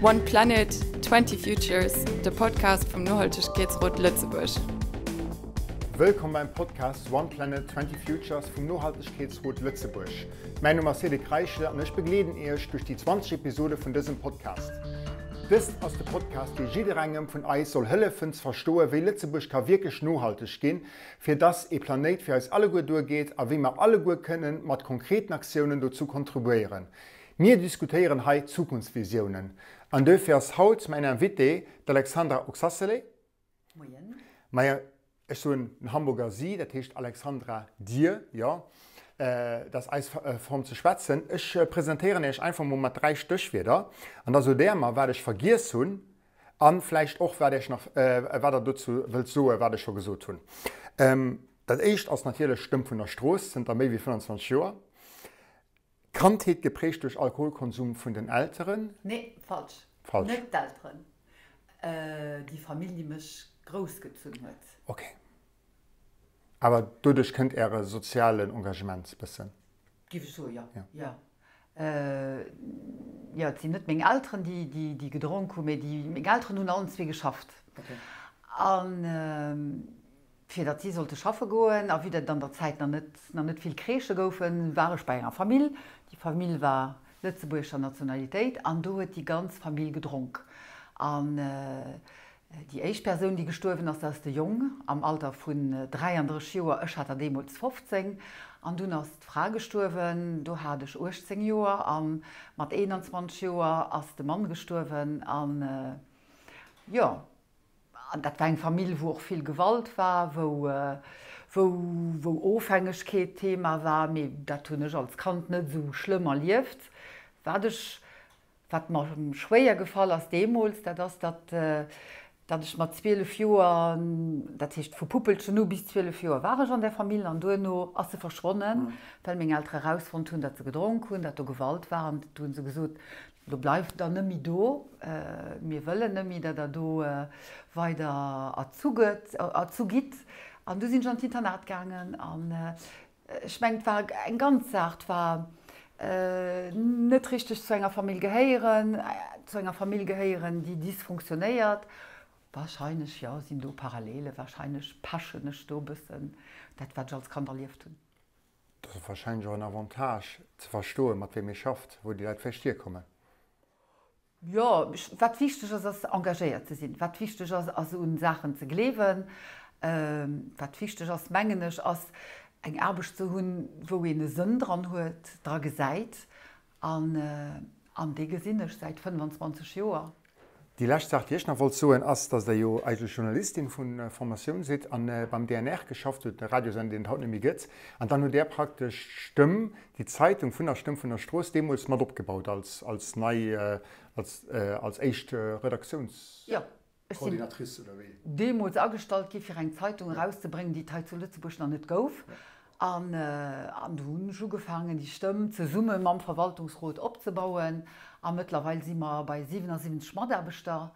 One Planet, 20 Futures, de Podcast vum Nohaltegkeetsrot Lëtzebuerg. Wëllkomm beim Podcast One Planet, 20 Futures vum Nohaltegkeetsrot Lëtzebuerg. Mäin Numm ass Cédric Reichel an ech begleeden Iech duerch déi 20 Episode vun dësem Podcast. Dëst ass de Podcast, dee jidderengem vun eis soll hëllefen ze verstoen, wéi Lëtzebuerg ka wierklech nohalteg ginn, fir dass ee Planéit fir eis alleguer duergeet a wéi mer alleguer kënnen mat konkreten Aktiounen dozou kontribuéieren. Mir diskutéieren hei Zukunftsvisiounen. An duerfir ass haut mäin Invité d'Alexandra Oxacelay. Moien. Maja, ech soen den Hamburger Sie, dat heescht Alexandra Dir, jo, dat ass eis Form ze schwätzen. Ech presentéieren Iech einfach mol mat 3 Stéchwierder an da sot Der mer, wat ech vergiess hunn. A vläicht och, wat Iech nach, wat Der dozou wëllt soen, wat ech scho gesot hunn. Dat éischt ass natierlech Stëmm vun der Strooss, zënter méi wéi 25 Joer. Kandheet geprägt duerch Alkoholkonsum vun den Elteren. Nee, falsch. Falsch. Net d'Elteren. Déi Famill, déi mech groussgezunn huet. Ok. Awer doduerch kënnt Äre sozialen Engagement bëssen? Giff ech soen, jo. Jo. Jo, et sinn net meng Elteren, déi, déi gedronk hunn, mee déi, meng Elteren hunn allen zwee geschafft. An fir datt si sollte schaffe goen, a vue datt et an der Zäit nach net, nach net vill Crèchë goufen, war ech bei enger Famill. Déi Famill war lëtzebuergescher Nationalitéit an do huet déi ganz Famill gedronk. An Déi éischt Persoun, déi gestuerwen ass, dat ass de Jong am Alter vun 33 Joer, ech hat der deemools 15. An dunn ass d'Fra gestuerwen, do hat ech 18 Joer. A mat 21 Joer ass de Mann gestuerwen. An jo, an dat war eng Famill, wou och vill Gewalt war, wou, wou, wou Ofhängegkeet Thema war. Mee dat hunn ech als Kand net esou schlëmm erlieft. Wat ech Wat mer schwéier gefall ass deemools, dat ass, datt datt ech mat 12 Joer, dat heescht vu Puppelchen u bis 12 Joer war ech an där Famill an duerno ass se verschwonnen, well meng Eltere erausfonnt hunn, datt se gedronk hunn, datt do Gewalt war an du hu se gesot, Lo bleift der net méi do, mir wëllen net méi, datt der do weider erzu gëtt, erzu gitt. An du sinn ech an d'Internat gaangen an Ech mengen, et war eng ganz Saach. Et war net richteg zu enger Famill gehéieren, zu enger Famill gehéieren, déi dysfonctionnéiert. Wahrscheinlech, jo, sinn do Parallelen. Wahrscheinlech pechen ech do e bëssen dat, wat ech als Kand erlieft hunn. Dat ass wahrscheinlech och en Avantage, ze verstoen, mat wem ee schafft, wou déi Leit vläicht hierkommen. Jo, wat wichteg ass, ass engagéiert ze sinn. Wat wichteg ass, ass un Saachen ze gleewen. Wat wichteg ass, mengen ech, ass eng Aarbecht ze hunn, wou een e Sënn dran huet, dra gesäit. An an dee gesinn ech säit 25 Joer. Déi lescht Saach, déi ech nach wollt soen, ass, dass Der jo eigentlech Journalistin vu Formatioun sidd a beim DNR geschafft hutt, de Radiosender, deen et haut net méi gëtt. An dann hutt Der praktesch d'Stëmm, déi Zeitung vun der Stëmm vun der Strooss deemools mat opgebaut als, als nei, als, als éischt Redaktiounscoordinatrice, oder wéi? Deemools agestallt gi fir eng Zeitung erauszebréngen, déi et hei zu Lëtzebuerg nach net gouf. An, an du hunn ech ugefaangen, déi Stëmm zesumme mam Verwaltungsrot opzebauen. A mëttlerweil si mer bei 77 Mataarbechter.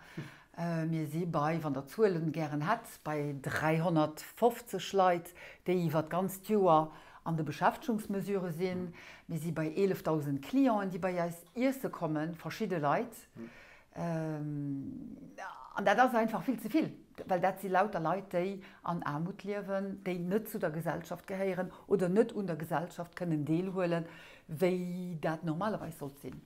Mir si bei, wann Der Zuelen gären hätt, bei 350 Leit, déi iwwer d'ganzt Joer an de Beschäftegungsmesurë sinn. Mir si bei 11.000 Clienten, déi bei eis iesse kommen, verschidde Leit. An dat ass einfach vill ze vill, well dat si lauter Leit, déi an Aarmut liewen, déi net zu der Gesellschaft gehéieren oder net un der Gesellschaft kënnen deelhuelen, wéi dat normalerweis sollt sinn.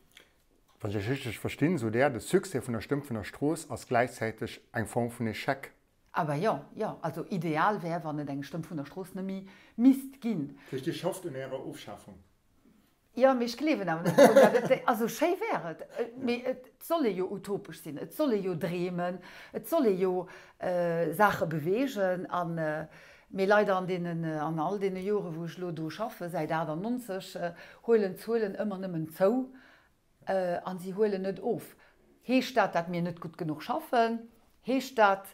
Wann ech Iech richteg verstinn, sot Der, de Succès vun der Stëmm vun der Strooss ass gläichzäiteg eng Form vun Echec. Awer jo, jo. Also ideal wär, wann et eng Stëmm vun der Strooss net méi misst ginn. Dat heescht, Dir schafft un Ärer Ofschafung? Jo, mee ech gleewen awer net drun, datt et, also schéi wär et, mee et soll ee jo utopesch sinn, et soll ee jo dreemen, et soll ee jo Saache beweegen. An, mee leider an deenen, an all deene Jore wou ech elo do schaffe, säit 98, huelen d'Zuelen ëmmer nëmmen zou an si huelen net of. Heescht dat, datt mir net gutt genuch schaffen? Heescht dat,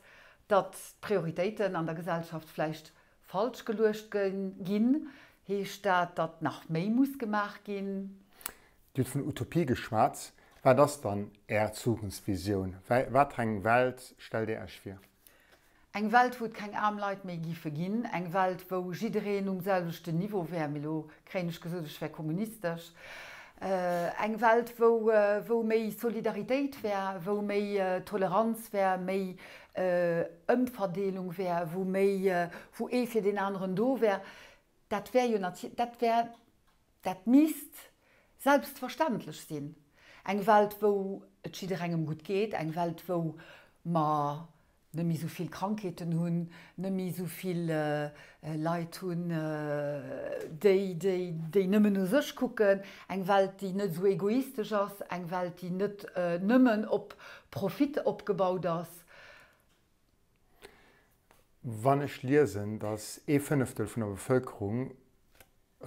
datt d'Prioritéiten an der Gesellschaft vläicht falsch geluecht ginn? Heescht dat, datt nach méi muss gemaach ginn? Dir hutt vun Utopie geschwat. Wat ass dann Är Zukunftsvisioun? Wat fir eng Welt stellt Dir Iech vir? Eng Welt, wou et keng aarm Leit méi giffe ginn, eng Welt, wou jiddereen um selwechten Niveau wär, mee elo kréien ech gesot, ech wär kommunistesch. Eng Welt, wou, wou méi Solidaritéit wär, wou méi Toleranz wär, méi Ëmverdeelung wär, wou méi, wou ee fir deen aneren do wär, dat wär jo natier, dat wär, dat misst selbstverständlech sinn. Eng Welt, wou et jidderengem gutt geet, eng Welt, wou mer net méi esou vill Krankheeten hunn, net méi esou vill Leit hunn, déi, déi, déi nëmmen no sech kucken, eng Welt, déi net esou egoistesch ass, eng Welt, déi net nëmmen op Profit opgebaut ass. Wann ech liesen, datt ee Fënneftel vun der Bevëlkerung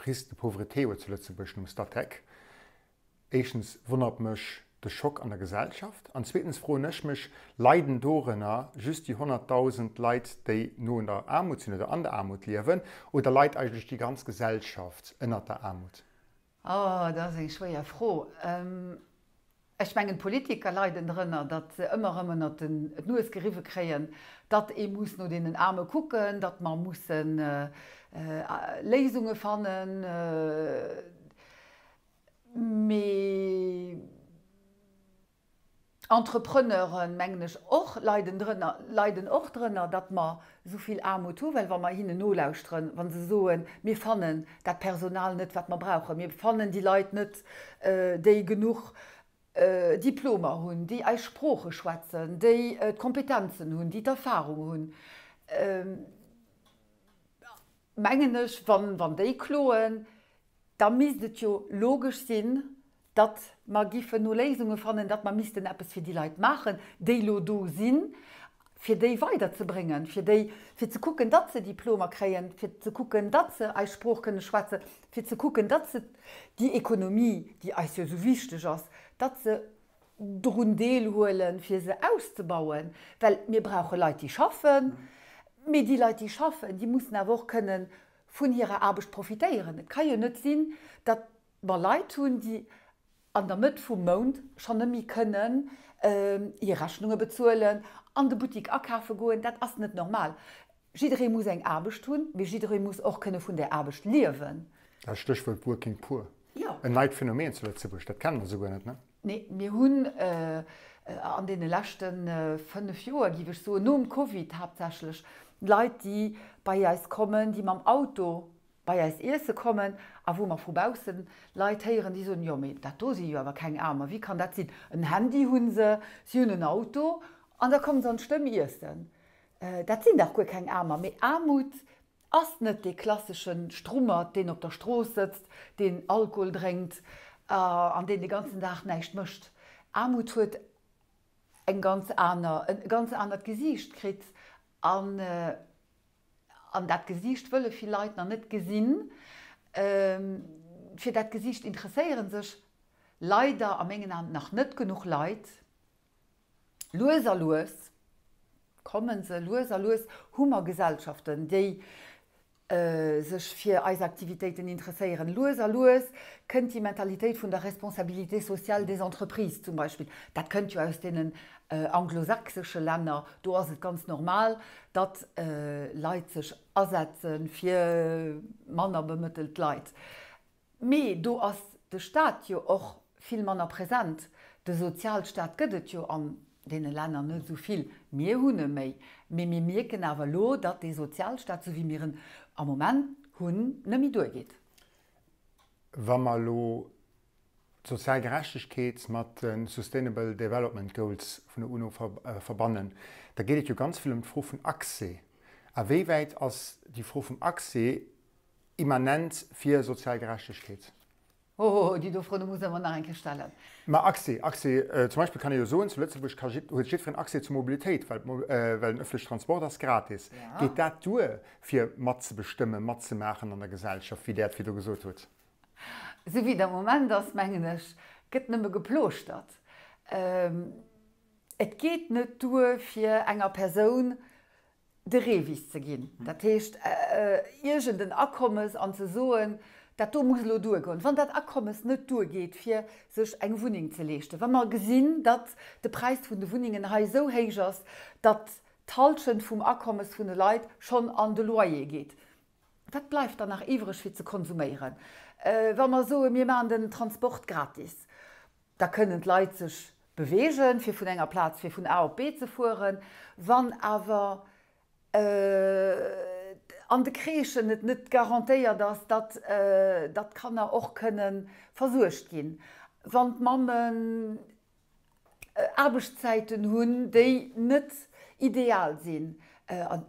Risque de pauvreté huet zu Lëtzebuerg nom Statec, Éischtens wonnert mech de Schock an der Gesellschaft an zweetens froen ech mech, Leiden dorënner just déi 100.000 Leit, déi no un der Aarmut sinn oder an der Aarmut liewen, oder leit eigentlech déi ganz Gesellschaft ënnert der Aarmut? Oh, dat ass eng schwéier Fro. Ech mengen, d'Politiker leiden drënner, datt se ëmmer erëm ënnert d'Nues geriwwe kréien, datt ee muss no deenen Aarme kucken, datt mer musse Léisunge fannen. Mee Entrepreneuren, mengen ech och, leiden drënner, leiden och drënner, datt mer esou vill Aarmut hu well wa mer hinnen nolauschteren, wa se soen, mir fannen dat Personal net, wat mer brauchen, mir fannen déi Leit net, déi genuch Diplomer hunn, déi eis Sprooche schwätzen, déi d'Kompetenzen hunn, déi d'Erfahrung hunn, mengen ech, wann déi kloen, da misst et jo logesch sinn, datt mer giffen no Léisunge fannen, datt mer missten eppes fir déi Leit maachen, déi elo do sinn, fir déi weiderzebréngen, fir déi, fir ze kucken, datt se Diplomer kréien, fir ze kucken, datt se eis Sprooch kënne schwätzen, fir ze kucken, datt se déi Ekonomie, déi eis jo esou wichteg ass, datt se drun deelhuelen, fir se auszebauen. Well mir brauche Leit, déi schaffen, mee déi Leit, déi schaffen, déi mussen awer och kënnen vun hirer Aarbecht profitéieren. Et ka jo net sinn, datt mer Leit hunn, déi an der Mëtt vum Mount schonn net méi kënnen hir Rechnunge bezuelen, an de Buttik akafe goen. Dat ass net normal. Jidderee muss eng Aarbecht hunn, mee jidderee muss och kënne vun där Aarbecht liewen. Dat Stéchwuert Working Poor, en neit Phänomen zu Lëtzebuerg, dat kenne mer souguer net, ne? Nee, mir hunn an deene leschte 5 Joer, géif ech soen, nom Covid haaptsächlech, Leit, déi bei eis kommen, déi mam Auto bei eis iesse kommen a wou mer vu bausse Leit héieren, déi soen, jo mee dat do si jo awer keng Aarmer, wéi kann dat sinn, en Handy hu se, si hunn en Auto an da komme se an d'Stëmm iessen. Dat sinn dach guer keng Aarmer. Mee Aarmut Ass net dee klassesche Strummert, deen op der Strooss sëtzt, deen Alkohol drénkt an deen de ganzen Dag näischt mécht. Aarmut huet eng ganz aner, e ganz anert Gesiicht kritt an an dat Gesiicht wëlle vill Leit nach net gesinn. Fir dat Gesiicht interesséiere sech leider a mengen Aen nach net genuch Leit. Lues a lues kommen se, lues a lues hu mer Gesellschaften, déi sech fir eis Aktivitéiten interesséieren. Lues a lues kënnt déi Mentalitéit vun der Responsabilité sociale des entreprises zum Beispill. Dat kënnt jo aus deenen anglosächsesche Länner. Do ass et ganz normal, datt Leit sech asetze fir manner bemëttelt Leit. Mee do ass de Staat jo och vill manner present. De Sozialstaat gëtt et jo an deene Länner net esou vill. Mir hunn e méi. Mee mir mierken awer elo, datt dee Sozialstaat, esou wéi mir en am Moment hunn, net méi duergeet. Wa mer elo d'sozial Gerechtegkeet mat de Sustainable Development Goals vun der UNO verbannen, da geet et jo ganz vill ëm d'Fro vun Accès. A wéi wäit ass déi Fro vum Accès Immanent fir sozial Gerechtegkeet. Hohoho, déi do Fro muss ech mer nach eng Kéier stellen. Ma Accès, Accès, zum Beispill kann ee jo soen, zu Lëtzebuerg ka jidd, huet jiddwereen Accès zur Mobilitéit, well well den ëffentleche Transport ass gratis. Geet dat duer, fir matzebestëmmen, matzemaachen an der Gesellschaft, wéi Der et virdu gesot hutt? Esou wéi et am Moment ass, mengen ech, gëtt nëmme geplooschtert. Et geet net duer, fir enger Persoun de Revis ze ginn, dat heescht iergend en Akommes an ze soen, dat do muss elo duergoen. Wann dat Akommes net duergeet fir sech eng Wunneng ze leeschten, wa mer gesinn, datt de Präis vun de Wunnengen hei esou héich ass, datt d'Halschent vum Akommes vun de Leit schonn an de Loyer geet, wat bleift dann nach iwwreg fir ze konsuméieren? Wa mer soen, mir maachen den Transport gratis, da kënnen d'Leit sech beweegen, fir vun enger Plaz, fir vun A op B ze fueren. Wann awer an de Crèchen et net garantéiert ass, datt d'Kanner och kënne versuergt ginn, wann d'Mammen Aarbechtszäiten hunn, déi net ideal sinn. A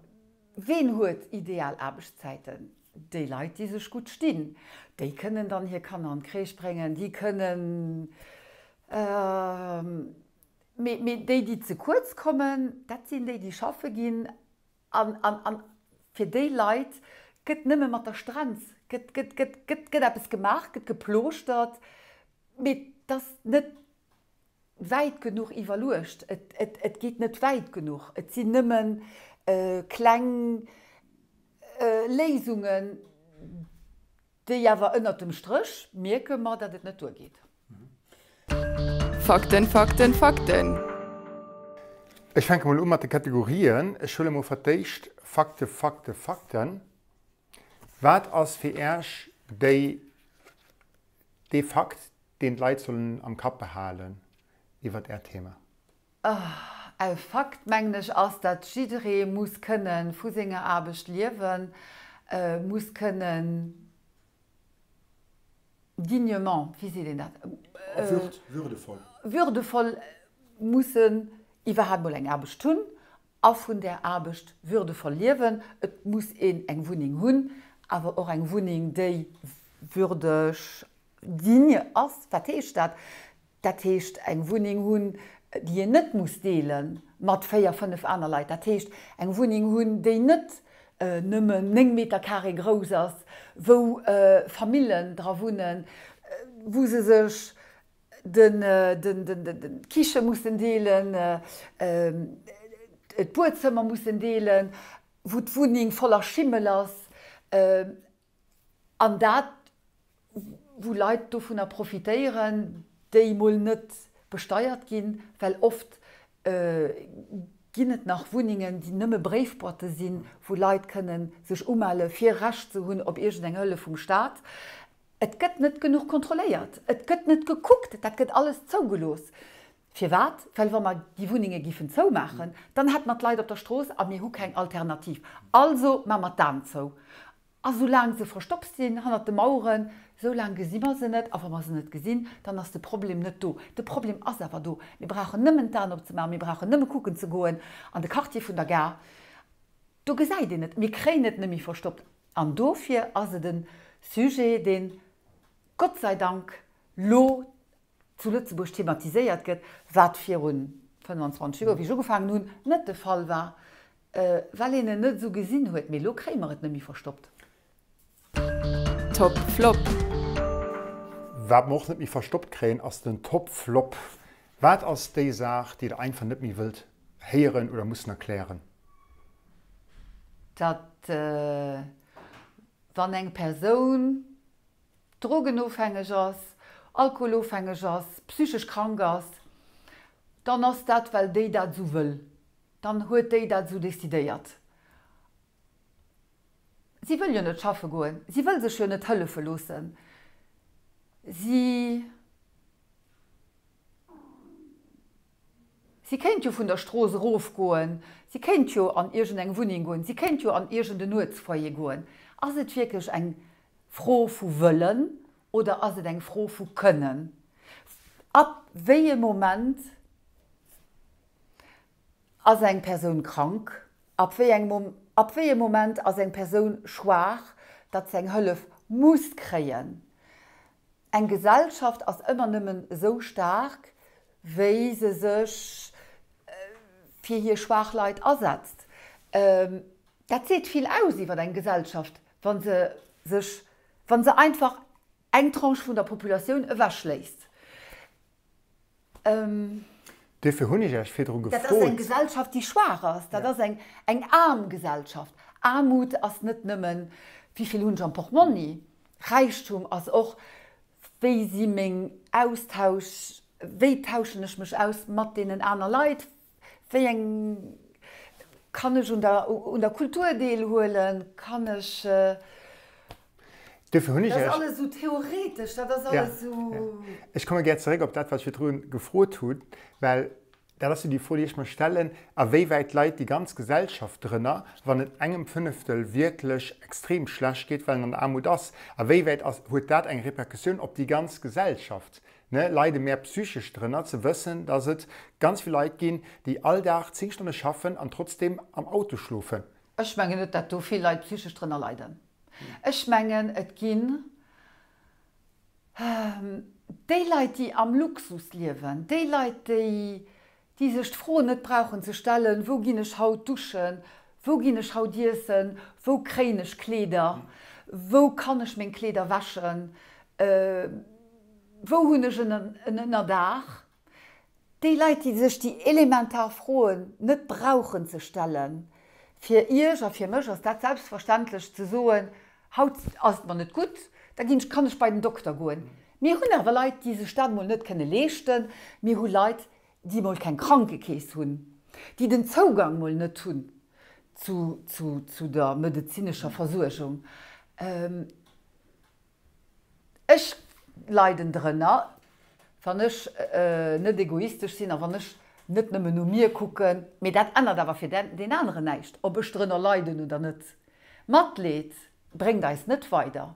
ween huet ideal Aarbechtszäiten? Déi Leit, déi sech gutt stinn. Déi kënnen dann hir Kanner an d'Crèche bréngen, déi kënnen, mee déi, déi ze kuerz kommen, dat sinn déi, déi schaffe ginn. An, an, an fir déi Leit gëtt nëmme mat der Strenz, gëtt, gëtt, gëtt, gëtt, gëtt eppes gemaach, gëtt geplooschtert, mee et ass net wäit genuch iwwerluecht. Et, et, et geet net wäit genuch. Et sinn nëmme kleng Léisungen, déi awer ënnert dem Stréch mierke mer, datt et net duergeet. Fakten, Fakten, Fakten! Ech fänke mol u mat de Kategorien. Ech huele mol fir d'éischt Fakte, Fakte, Fakten. Wat ass fir Äech déi, dee Fakt, deen d'Leit sollen am Kapp behalen iwwert Äert Thema? E Fakt, mengen ech, ass, datt jidderee muss kënne vu senger Aarbecht liewen, muss kënnen dignement, wéi seet een dat? Würd, würdevoll. Würdevoll mussen iwwerhaapt mol eng Aarbecht hunn a vun där Aarbecht würdevoll liewen. Et muss een eng Wunneng hunn, awer och eng Wunneng, déi würdeg, digne ass. Wat heescht dat? Dat heescht eng Wunneng hunn, déi een net muss deele mat 4, 5 aner Leit. Dat heescht eng Wunneng hunn, déi net nëmmen 9 Meter carré grouss ass, wou Famillen dra wunnen, wou se sech d'Kiche mussen deelen, d'Buedzëmmer mussen deelen, wou d'Wunneng voller Schimmel ass. An dat, wou Leit dovunner profitéieren, déi mol net besteiert ginn, well oft ginn et nach Wunnengen, déi nëmme Bréifboîte sinn, wou Leit kënne sech umelle fir Recht ze hunn op iergendeng Hëllef vum Staat. Et gëtt net genuch kontrolléiert, et gëtt net gekuckt, dat gëtt alles zougelooss. Firwat? Well wa mer déi Wunnenge giffen zoumaachen, dann hätte mer d'Leit op der Strooss a mir hu keng Alternativ. Also maache mer d'Aen zou. A soulaang se verstoppt sinn hannert de Maueren, soulaang gesi mer se net. A wa mer se net gesinn, dann ass de Problem net do. De Problem ass awer do. Mir brauchen nëmmen d'Aen opzemaachen, mir brauchen nëmme kucken ze goen an de Quartier vun der Gare. Do gesäit een et. Mir kréien et net méi verstoppt. An dofir ass et e Sujet, deen Gott sei Dank lo zu Lëtzebuerg thematiséiert gëtt, wat viru 25 Joer, wéi ech ugefaangen hunn, net de Fall war, well een en net esou gesinn huet. Mee elo kréie mer et net méi verstoppt. Top Flop. Wat mer och net méi verstoppt kréien, ass den Top Flop. Wat ass déi Saach, déi Der einfach net méi wëllt héieren oder mussen erklären? Datt wann eng Persoun drogenofhängeg ass, alkoholofhängeg ass, psychesch krank ass, dann ass dat, well déi dat esou wëll. Dann huet déi dat esou decidéiert. Si wëll jo net schaffe goen, si wëll sech jo net hëllefe loossen, si. Si kéint jo vun der Strooss erofgoen, si kéint jo an iergendeng Wunneng goen, si kéint jo an iergend en Nuetsfoyer goen. Ass et wierklech eng Fro vu Wëllen oder ass et eng Fro vu Kënnen? Ab wéi e Moment ass eng Persoun krank? Ab wéi eng, ab wéi e Moment ass eng Persoun schwaach, datt se eng Hëllef muss kréien? Eng Gesellschaft ass ëmmer nëmmen esou staark, wéi se sech fir hir schwaach Leit asetzt. Dat seet vill aus iwwer eng Gesellschaft, wa se sech, wa se einfach eng Tranche vun der Populatioun ewechléisst. Duerfir hunn ech Iech virdru gefrot. Dat ass eng Gesellschaft, déi schwaach ass. Dat ass eng eng aarm Gesellschaft. Aarmut ass net nëmmen, wéi vill hunn ech am Portmonni. Räichtum ass och, wéi si meng Austausch, wéi tauschen ech mech aus mat deenen aner Leit, wéi eng, kann ech un der un der Kultur deelhuelen, kann ech. Duerfir hunn ech Dat ass alles esou theoretesch, dat ass alles esou. Ech komme gär zeréck op dat, wat ech virdru gefrot hunn, well dat ass jo déi Fro, déi ech mer stellen, A wéi wäit leit déi ganz Gesellschaft drënner, wann et engem Fënneftel wierklech extrem schlecht geet, well en an der Aarmut ass? A wéi wäit ass, huet dat eng Repercussioun op déi ganz Gesellschaft? Ne, leide mär psychesch drënner, ze wëssen, dass et ganz vill Leit ginn, déi all Dag 10 Stonne schaffen an trotzdeem am Auto schlofen? Ech mengen net, dat do vill Leit psychesch drënner leiden. Ech mengen, et ginn déi Leit, déi am Luxus liewen, déi Leit, déi, déi sech d'Fro net brauchen ze stellen, Wou ginn ech haut duschen, wou ginn ech haut iessen, wou kréien ech Kleeder, wou kann ech meng Kleeder wäschen, wou hunn ech en Ënnerdaach? Déi Leit, déi sech déi elementar Froen net brauchen ze stellen, fir Iech a fir mech ass dat selbstverständlech ze soen, haut ass et mer net gutt, da ginn ech, kann ech bei den Dokter goen. Mir hunn awer Leit, déi sech dat emol net kënne leeschten. Mir hu Leit, déi emol keng Krankekeess hunn, déi den Zougang mol net hunn zu, zu, zu der medezinescher Versuergung. Ech leiden drënner, wann ech net egoistesch sinn a wann ech net nëmmen no mir kucken. Mee dat ännert awer fir deen aneren näischt, ob ech drënner leiden oder net. Matleed bréngt eis net weider.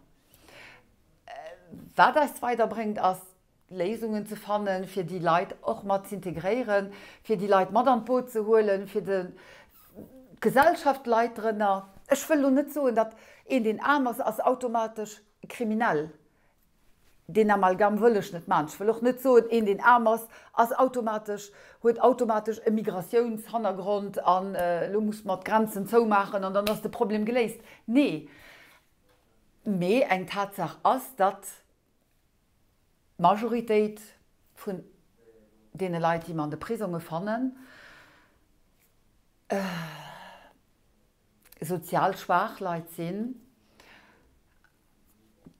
Wat eis weiderbréngt, ass Léisungen ze fannen, fir déi Leit och mat z'integréieren, fir déi Leit mat an d'Boot ze huelen, fir de d'Gesellschaft leit drënner. Ech wëll elo net soen, datt een, deen aarm ass, ass automatesch kriminell. Deen Amalgam wëll ech net maachen. Ech wëll och net soen, een, deen aarm ass, ass automatesch, huet automatesch e Migratiounshannergrond an elo muss mer d'Grenzen zoumaachen an dann ass de Problem geléist. Nee. Mee eng Tatsaach ass, datt D'Majoritéit vun deene Leit, déi mer an de Prisonge fannen, sozial schwaach Leit sinn,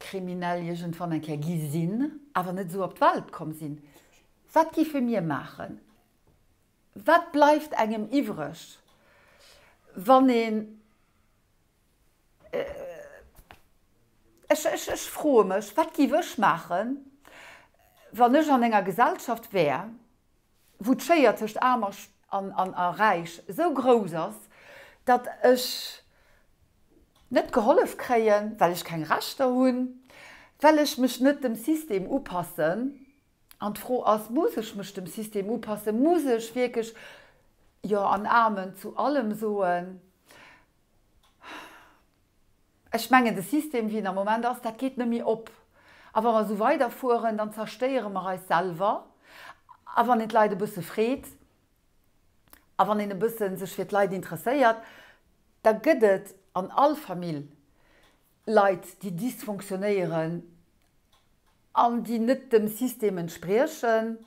kriminell iergendwann eng Kéier gi sinn, awer net esou op d'Welt komm sinn. Wat géife mir maachen? Wat bleift engem iwwreg, wann een Ech, ech, ech froe mech, wat giff ech maachen, wann ech an enger Gesellschaft wär, wou d'Schéier tëscht Aarm an, an, a Räich esou grouss ass, datt ech net gehollef kréien, well ech keng Rechter hunn, well ech mech net dem System upassen. An d'Fro ass, Muss ech mech dem System upassen? Muss ech wierklech Jo an Amen zu allem soen? Ech mengen, de System, wéi en am Moment ass, dat geet net méi op. A wa mer esou weiderfueren, dann zerstéiere mer eis selwer. A wann een d'Leit e bësse freet a wann een e bësse sech fir d'Leit interesséiert, da gëtt et an all Famill Leit, déi dysfonctionnéieren an déi net dem System entspriechen.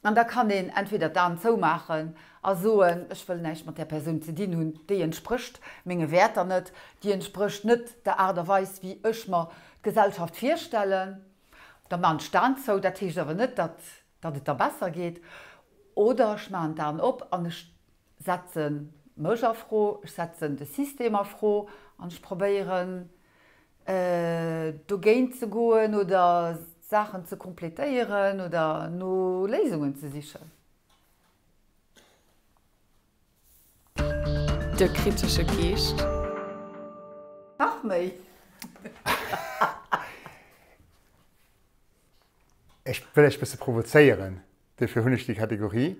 An da kann een entweder d'Aen zoumaachen a soen, ech wëll näischt mat där Persoun ze dinn hunn, déi entsprécht menge Wäerter net, déi entsprécht net der Aart a Weis, wéi ech mer d'Gesellschaft virstellen. Da maachen ech d'Aen zou, dat heescht awer net, datt datt et da besser geet. Oder ech maachen d'Aen op an ech setze mech a Fro, ech setzen de System a Fro an ech probéieren, dogéint ze goen oder Saachen ze completéieren oder no Léisungen ze sichen. De kritesche Geescht. Nach méi. Ech wëll Iech bësse provozéieren, duerfir hunn ech déi Kategorie.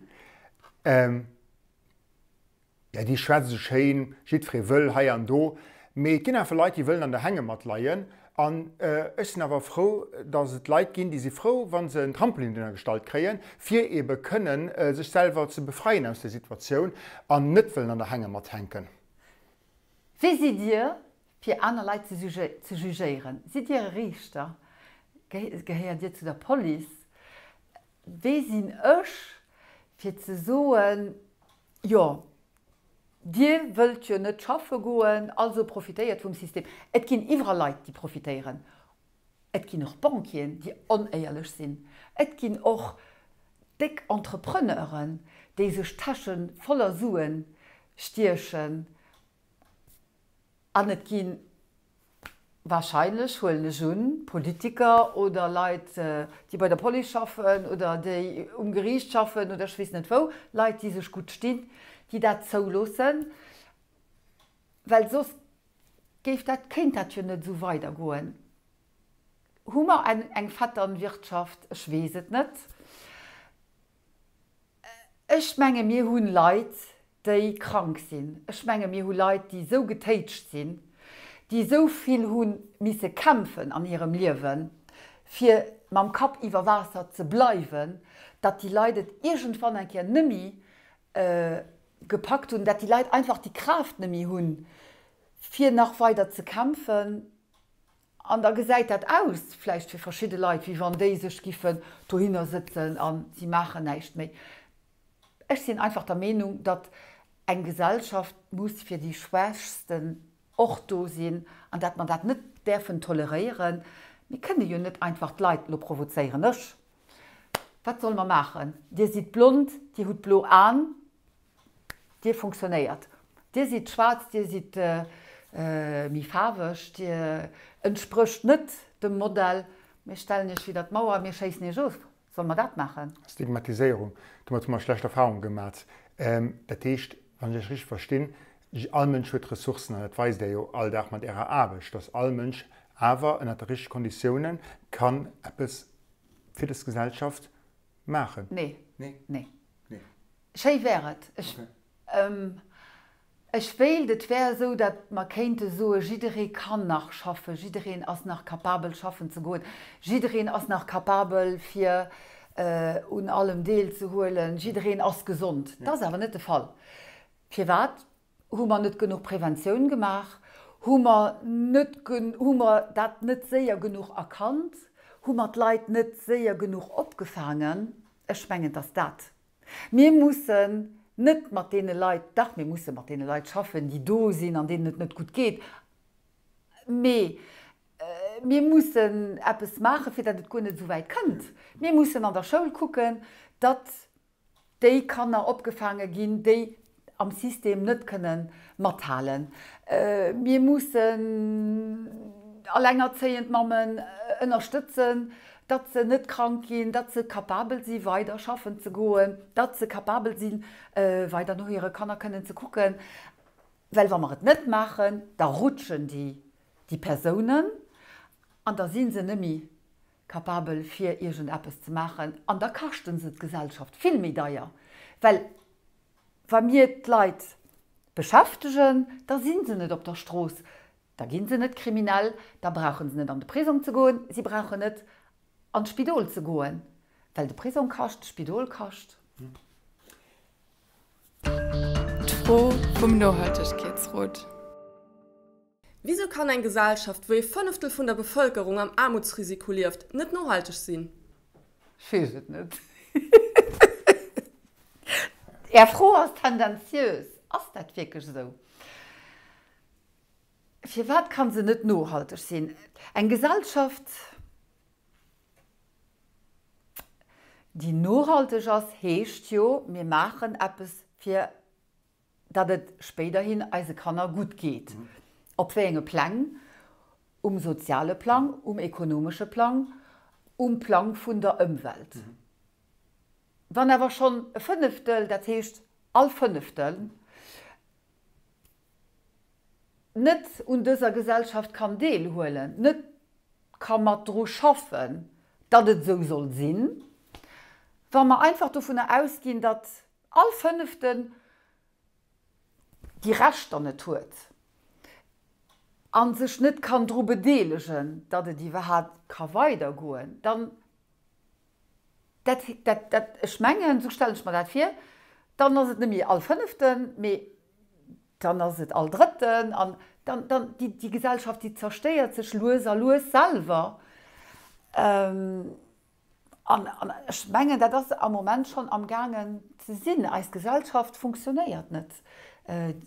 Jo, déi schwätzt esou schéin, jiddweree wëll hei an do, mee et ginn einfach Leit, déi wëllen an der Hängematt leien. An ech sinn awer frou, datt et Leit ginn, déi si frou, wa se en Trampolin dunner gestallt kréien, fir eebe kënnen sech selwer ze befreien aus där Situatioun an net wëllen an der Hängematt hänken. Wie sidd Dir, fir aner Leit ze jugéieren? Sidd Dir e Riichter? Gehéiert Dir zu der Police? Wie sinn ech, fir ze soen, Jo, Dir wëllt jo net schaffe goen, also profitéiert vum System. Et ginn iwwerall Leit, déi profitéieren. Et ginn och Banquieren, déi onéierlech sinn. Et ginn och déck Entrepreneuren, déi sech Täsche voller Sue stiechen. An et gi. Wahrscheinlech, huelen ech un, Politiker oder Leit, déi bei der Police schaffen oder déi um Geriicht schaffen oder ech weess net wou, Leit, déi sech gutt stinn, déi dat zouloossen, well soss géif dat, kéint dat jo net esou weidergoen. Hu mer eng Vetternwirtschaft? Ech weess et net. Ech menge mir hu Leit, déi krank sinn. Ech menge mir hu Leit, déi esou getéitscht sinn, déi esou vill hu misse kämpfen an hirem Liewen, fir mam Kapp iwwer Waasser ze bleiwen, datt déi Leit et iergendwann eng Kéier nëmmi gepackt hunn, datt déi Leit einfach déi Kraaft nëmmi hunn, fir nach weider ze kämpfen. An da gesäit dat aus, vläicht fir verschidde Leit, wéi wann déi sech giffen dohinner sëtzen a si maachen näischt méi. Ech sinn einfach der Meenung, datt eng Gesellschaft muss fir déi Schwächsten och do sinn an datt mer dat net däerfen toleréieren. Mir kënne jo net einfach d'Leit, elo provozéieren ech, wat solle mer maachen, Dir sidd blond, Dir hutt blo Aen, Dir funktionéiert. Dir sidd schwaarz, Dir sidd méi faarweg, Dir entsprécht net dem Modell. Mir stellen Iech widder d'Mauer, mir schéissen Iech of. Solle mer dat maachen? Stigmatiséierung, domat hu mer schlecht Erfahrunge gemat. Dat heescht, wann ech Iech richteg verstinn, all Mënsch huet Ressourcen, an dat weist Der jo all Dag mat Ärer Aarbecht, dass all Mënsch awer ënnert de richtege Konditiounen kann eppes fir dës Gesellschaft maachen. Nee. Nee. Schéi wär et. Ech, ech wéilt, et wär esou, datt mer kéinte soen, jidderee kann nach schaffen, jiddereen ass nach capabel schaffen ze goen, jiddereen ass nach capabel fir un allem deelzehuelen, jiddereen ass gesond. Dat ass awer net de Fall. Firwat? Hu mer net genuch Preventioun gemaach? Hu mer net, hu mer dat net séier genuch erkannt? Hu mer d'Leit net séier genuch opgefaangen? Ech mengen, et ass dat. Mir mussen net mat deene Leit, dach, mir musse mat deene Leit schaffen, déi do sinn an deenen et net gutt geet, mee mir mussen eppes maachen, fir datt et guer net esou wäit kënnt. Mir mussen an der Schoul kucken, datt déi Kanner opgefaange ginn, déi am System net kënne mathalen. Mir mussen allengerzéiend Mammen ënnerstëtzen, datt se net krank ginn, datt se capabel si weider schaffen ze goen, datt se capabel sinn, weider no hire Kanner kënnen ze kucken. Well wa mer et net maachen, da rutschen déi déi Persounen an da si se net méi capabel fir iergend eppes ze maachen an da kaschten se d'Gesellschaft vill méi deier, well wa mir d'Leit beschäftegen, da si se net op der Strooss, da gi se net kriminell, da brauche se net an de Prisong ze goen, si brauchen net an d'Spidol ze goen, well de Prisong kascht, d'Spidol kascht. D'Fro vum Nohaltegkeetsrot. Wisou kann eng Gesellschaft, wou ee Fënneftel vun der Bevëlkerung am Aarmutsrisiko lieft, net nohalteg sinn? Ech weess et net. Är Fro ass tendenziös. Ass dat wierklech esou? Firwat kann se net nohalteg sinn? Eng Gesellschaft, déi nohalteg ass, heescht jo, mir maachen eppes fir datt et spéiderhin eise Kanner gutt geet. Op wéi enge Pläng? Um soziale Plang, um ekonomesche Plang, um Plang vun der Ëmwelt. Wann awer schonn e Fënneftel, dat heescht all Fënneftel, net un dëser Gesellschaft kann deelhuelen, net ka mat dru schaffen, datt et esou soll sinn, wa mer einfach dovunner ausginn, datt all Fënneften déi Rechter net huet a sech net kann dru bedeelegen, datt et iwwerhaapt ka weidergoen, dann, dat, dat, dat, ech mengen, esou stellen ech mer dat vir, dann ass et net méi all Fënneften, mee dann ass et all Drëtten an dann, dann, déi, déi Gesellschaft, déi zerstéiert sech lues a lues selwer. An ech mengen, dat ass am Moment schonn amgaangen ze sinn. Eis Gesellschaft funktionéiert net.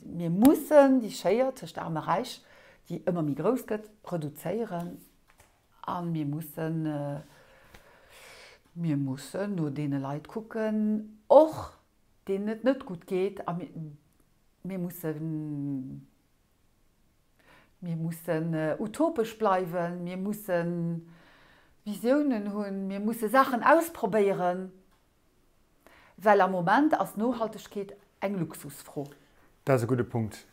Mir mussen déi Schéier tëscht Aarm a Räich, déi ëmmer méi grouss gëtt, reduzéieren. A mir mussen, mir mussen no deene Leit kucken, och deenen et net gutt geet. A mir mussen. Mir mussen utopesch bleiwen, mir musse Visiounen hunn, mir musse Saachen ausprobéieren, well am Moment ass Nohaltegkeet eng Luxusfro. Dat ass e gudde Punkt.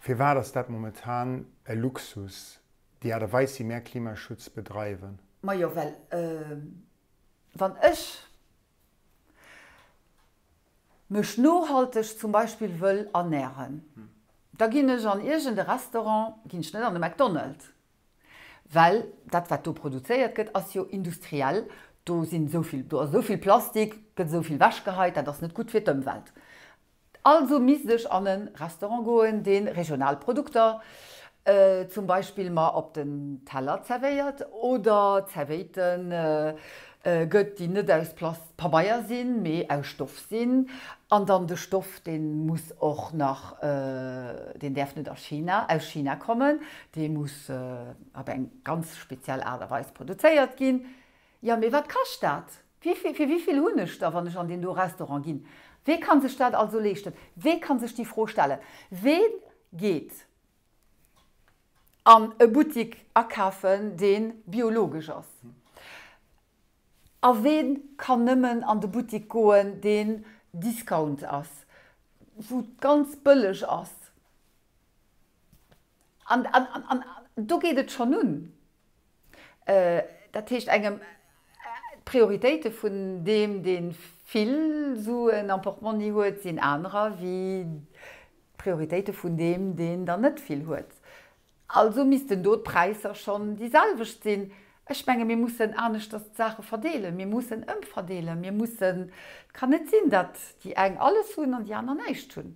Firwat ass dat momentan e Luxus, déi Aart a Weis, wéi mär Klimaschutz bedreiwen? Majo, well wann ech mech nohalteg zum Beispill wëll ernären, da ginn ech an iergend e Restaurant, ginn ech net an e McDonald's, well dat wat do produzéiert gëtt ass jo industriell, do sinn esou vill, do ass esou vill Plastik, gëtt esou vill wechgeheit, dat ass net gutt fir d'Ëmwelt. Also misst ech an e Restaurant goen, dee regional Produkter zum Beispill mer op den Teller zerwéiert oder Zerwéite gëtt, déi net aus Pabeier sinn, mee aus Stoff sinn. An dann de Stoff, dee muss och nach, deen däerf net a China, aus China kommen, dee muss op eng ganz speziell Aart a Weis produzéiert ginn. Jo, mee wat kascht dat? Wéivill, fir wéivill hunn ech da, wann ech an deen do Restaurant ginn? Wee kann sech dat also leeschten? Wee kann sech déi Fro stellen? Wee geet an e Buttik akafen, dee biologesch ass? A wee kann nëmmen an de Buttik goen, deen Discount ass, wou et ganz bëlleg ass? An, an, an do geet et schonn un. Dat heescht engem d'Prioritéite vun deem, dee vill Suen am Portmonni huet, sinn anerer wéi d'Prioritéite vun deem, deen der net vill huet. Also missten do d'Präisser schonn déi selwecht sinn. Ech menge mir mussen aneschters d'Saache verdeelen, mir mussen ëmverdeelen, mir mussen, et kann net sinn, datt déi eng alles hunn an déi aner näischt hunn.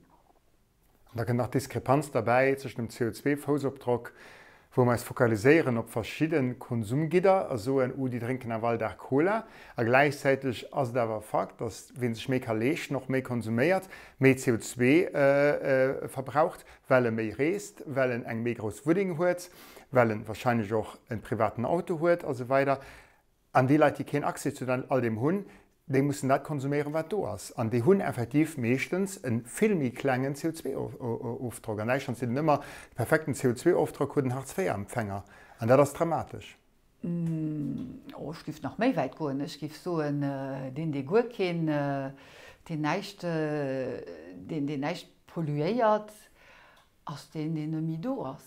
An da kënnt nach d'Diskrepanz derbäi zwëschen dem CO2-Foussopdrock, wou mer eis fokaliséieren op verschidde Konsumgidder a soen, oh, déi drénken awer all Dag Cola. A gläichzäiteg ass et awer e Fakt, datt wee sech méi ka leeschten, och méi konsuméiert, méi CO2 verbraucht, well e méi reest, well en eng méi grouss Wunneng huet, well en wahrscheinlech och e privaten Auto huet a sou weider. An déi Leit, déi keen Accès zu all deem hunn, déi mussen dat konsuméieren, wat do ass. An déi hunn effektiv meeschtens e vill méi klengen CO2-Ofdrock. An Däitschland seet een ëmmer, de perfekten CO2-Ofdrock huet en Hartz-IV-Empfänger. An dat ass dramatesch. Oh, ech giff nach méi wäit goen. Ech giff soen, deen, dee guer keen, deen näischt, deen, deen näischt polluéiert, ass deen, deen net méi do ass.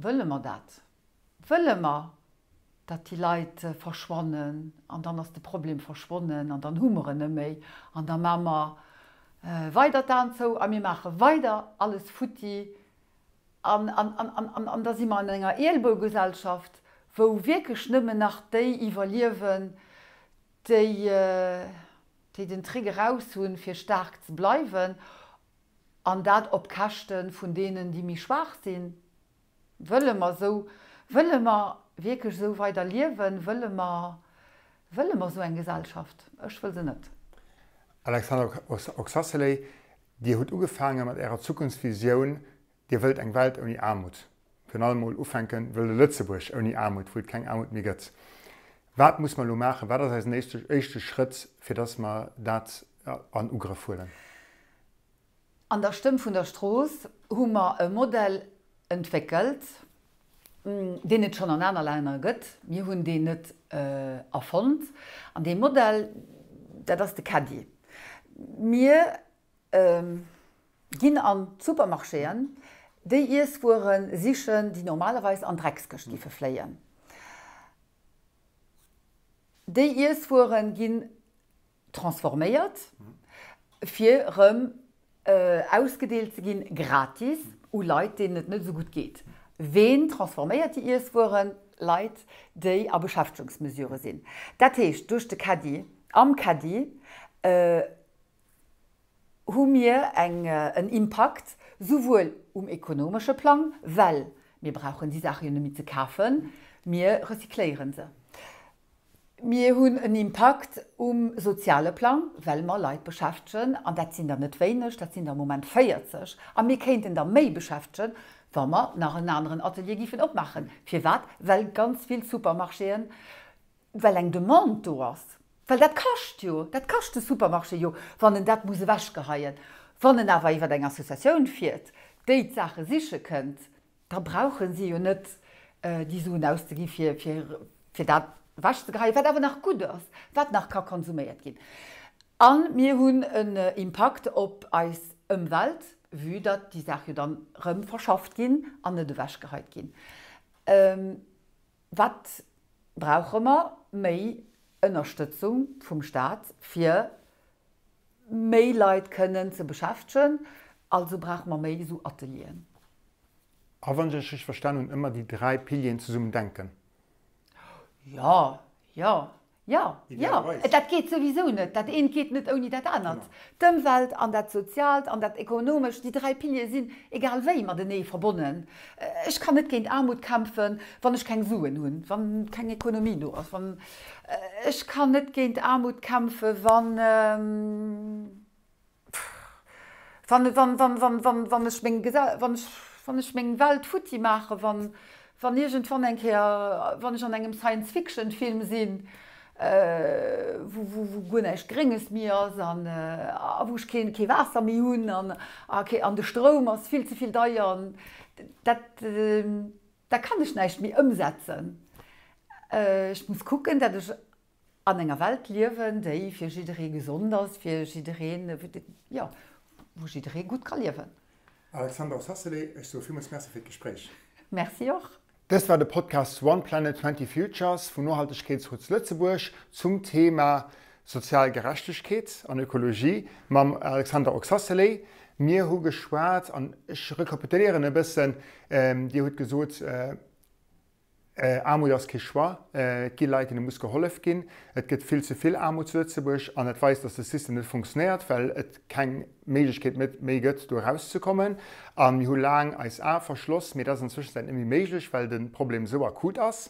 Wëlle mer dat? Wëlle mer, datt déi Leit verschwannen an dann ass de Problem verschwonnen an dann hu mer en net méi an da maache mer weider d'Aen zou a mir maache weider alles futti an an da si mer an enger Eelbougesellschaft, wou wierklech nëmmen nach déi iwwerliewen, déi déi den Trick eraus hunn, fir staark ze bleiwen an dat op Käschte vun deenen, déi méi schwaach sinn. Wëlle mer esou, wëlle mer wierklech esou weider liewen? Wëlle mer, wëlle mer esou eng Gesellschaft? Ech wëll se net. Alexander Oxacelay, Dir hutt ugefaange mat Ärer Zukunftsvisioun, Dir wëllt eng Welt ouni Aarmut. Virun allem mol ufänken, wëllt e Lëtzebuerg ouni Aarmut, wou et keng Aarmut méi gëtt. Wat muss mer elo maachen? Wat ass eisen éischte Schrëtt, fir datt mer dat an Ugrëff huelen? An der Stëmm vun der Strooss hu mer e Modell entwéckelt, deen et schonn an aner Länner gëtt. Mir hunn deen net erfonnt. An dee Modell, dat ass de Caddie. Mir ginn an d'Supermarchéen déi Iesswuere sichen, déi normalerweis an d'Dreckskëscht giffe fléien. Déi Iesswuere ginn transforméiert, fir erëm ausgedeelt ze ginn, gratis, u Leit, deenen et net esou gutt geet. Ween transforméiert déi Iesswueren? Leit, déi a Beschäftegungsmesurë sinn. Dat heescht, duerch de Caddie, am Caddie hu mir eng, en Impakt souwuel um ekonomesche Plang, well mir brauchen déi Saache jo net méi ze kafen, mir recycléiere se. Mir hunn en Impakt um soziale Plang, well mer Leit beschäftegen, an dat sinn der net wéineg, dat sinn der am Moment 40, a mir kéinten der méi beschäftegen, wa mer nach en aneren Atelier géifen opmaachen. Firwat? Well ganz vill Supermarchéen, well eng Demande do ass, well dat kascht jo, dat kascht de Supermarché jo, wann en dat muss ewechgeheien. Wann en awer iwwer eng Associatioun fiert, déi d'Saache siche kënnt. Da brauche si jo net déi Suen auszegi fir fir dat ewechzegeheien, wat awer nach gutt ass, wat nach ka konsuméiert ginn. A mir hunn en Impakt op eis Ëmwelt, vue datt déi Saach jo dann erëm verschafft ginn an net ewechgeheit ginn. Wat brauche mer? Méi Ënnerstëtzung vum Staat, fir méi Leit kënnen ze beschäftegen. Also brauche mer méi esou Atelieren. A wann ech Iech richteg verstan hunn, ëmmer déi 3 Pilieren zesummen denken. Jo, jo, jo, jo. Dat geet souwisou net. Dat eent geet net ouni dat anert. D'Ëmwelt an dat Soziaalt an dat Ekonomescht, déi 3 Piliere sinn egal wéi matenee verbonnen. Ech kann net géint Aarmut kämpfen, wann ech keng Suen hunn, wann keng Ekonomie do ass. Wann, ech kann net géint Aarmut kämpfen, wann, Wann, wann, wann, wann, wann, wann ech meng Gesell, wann ech, wann ech meng Welt futti maachen, wann, wann iergendwann eng Kéier, wann ech an engem Science-Fiction-Film sinn, wou, wou, wou guer näischt Grénges méi ass an, a wou ech keen, kee Waasser méi hunn an, a kee, an de Stroum ass vill ze vill deier an dat, da kann ech näischt méi ëmsetzen. Ech muss kucken, dat ech An enger Welt liewen, déi fir jidderee gesond ass, fir jiddereen, jo, wou jidderee gutt ka liewen. Alexandra Ossasele, ech soe villmools Merci fir d'Gespréich. Merci och. Dëst war de Podcast One Planet 20 Futures vum Nohaltegkeetsrot zu Lëtzebuerg zum Thema sozial Gerechtegkeet an Ökologie mam Alexandra Oxacelay. Mir hu geschwat, an ech rekapituléieren e bëssen, Dir hutt gesot, Aarmut ass kee Choix. Et gi Leit, deene muss gehollef ginn. Et gëtt vill ze vill Aarmut zu Lëtzebuerg an dat weist, datt de System net funktionéiert, well et keng Méiglechkeet méi gëtt, do erauszekommen. A mir hu laang eis Ae verschloss, mee dat ass an Zwëschenzäit net méi méiglech, well de Problem esou akut ass.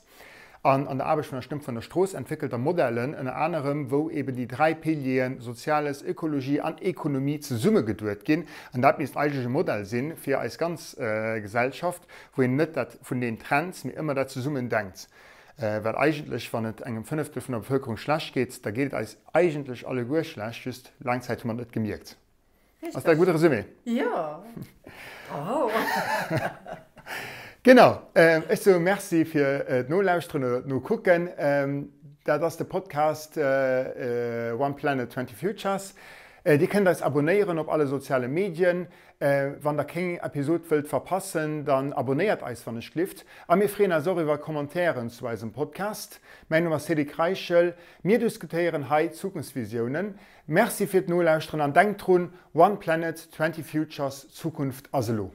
An an der Aarbecht vun der Stëmm vun der Strooss entwéckelt Der Modellen, ënner anerem, wou eben déi 3 Pilieren Soziales, Ökologie an Ekonomie zesummegeduet ginn. An dat misst eigentlech e Modell sinn fir eis ganz Gesellschaft, wou een net dat vun deen trennt, mee ëmmer dat zesummen denkt. Well eigentlech, wann et engem Fënneftel vun der Bevëlkerung schlecht geet, da geet et eis eigentlech alleguer schlecht, just laang Zäit hu mer et net gemierkt. Ass dat e gudde Resumé? Jo, bravo! Genau, ech soe Merci fir d'Nolauschteren oder d'Nokucken. Dat ass de Podcast One Planet, 20 Futures. Dir kënnt eis abonéieren op alle soziale Medien. Wann der kéng Episod wëllt verpassen, dann abonéiert eis wann ech glift. A mir freeën eis och iwwer Commentairen zu eisem Podcast. Mäin Numm ass Cédric Reichel. Mir diskutéieren hei Zukunftsvisiounen. Merci fir d'Nolauschteren an denkt drun, One Planet, 20 Futures, d'Zukunft ass elo.